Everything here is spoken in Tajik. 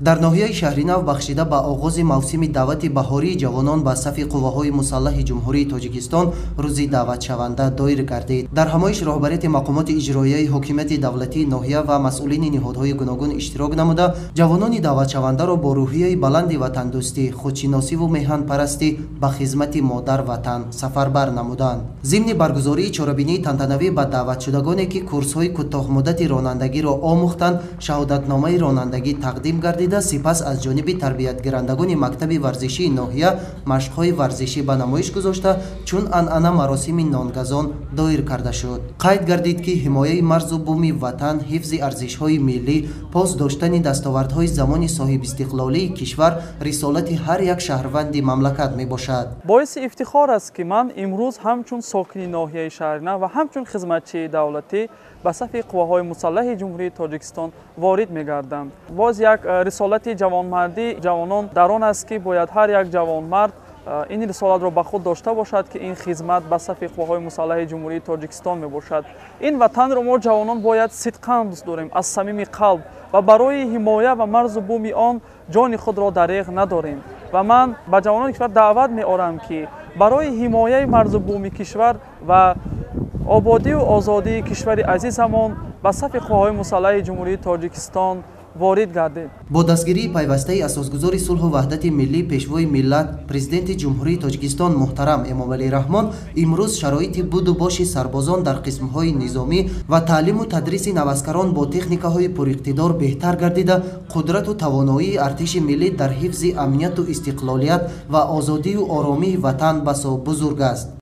Дар ноҳияи Шаҳринав бахшида ба оғози мавсими даъвати баҳории ҷавонон ба сафи қувваҳои мусаллаҳи Ҷумҳурии Тоҷикистон рӯзи даъватшаванда доир гардид. Дар ҳамоиш роҳбарияти мақомоти иҷроияи ҳокимияти давлатии ноҳия ва масъулини ниҳодҳои гуногун иштирок намуда, ҷавонони даъватшавандаро бо рӯҳияи баланди ватандӯстӣ, худшиносиву меҳанпарастӣ ба хизмати модар ватан сафарбар намуданд. Зимни баргузории чорабинии тантанавӣ ба даъватшудагоне, ки курсҳои кӯтоҳмуддати ронандагиро омӯхтанд, шаҳодатномаи ронандагӣ тақдим гардид. Сипас аз ҷониби тарбиятгирандагони мактаби варзишии ноҳия машқҳои варзишӣ ба намоиш гузошта, чун анъана маросими нонгазон доир карда шуд. Қайд гардид, ки ҳимояи марзу буми ватан, ҳифзи арзишҳои миллӣ, пос доштани дастовардҳои замони соҳибистиқлолии кишвар рисолати ҳар як шаҳрванди мамлакат мебошад. Боиси ифтихор аст, ки ман имрӯз ҳамчун сокини ноҳияи Шаҳринав ва ҳамчун хизматчии давлатӣ ба сафи қувваҳои мусаллаҳи Ҷумҳурии Тоҷикистон ворид мегардам. Боз як рисолати ҷавонмардии ҷавонон дар он аст, ки бояд ҳар як ҷавонмард ин рисолатро ба худ дошта бошад, ки ин хизмат ба сафи қувваҳои мусаллаҳи Ҷумҳурии Тоҷикистон мебошад. Ин ватанро мо ҷавонон бояд сидқан дӯст дорем, аз самими қалб, ва барои ҳимоя ва марзу буми он ҷони худро дареғ надорем. Ва ман ба ҷавонони кишвар даъват меорам, ки барои ҳимояи марзу буми кишвар ва ободию озодии кишвари азизамон ба сафи қувваҳои мусаллаҳи Ҷумҳурии Тоҷикистон ворид гардед. Бо дастгирии пайвастаи асосгузори сулҳу ваҳдати миллӣ, пешвои миллат, Президенти Ҷумҳурии Тоҷикистон муҳтарам Эмомалӣ Раҳмон имрӯз шароити буду боши сарбозон дар қисмҳои низомӣ ва таълиму тадриси наваскарон бо техникаҳои пуриқтидор беҳтар гардида, қудрату тавоноии артиши миллӣ дар ҳифзи амнияту истиқлолият ва озодию оромии ватан басо бузург аст.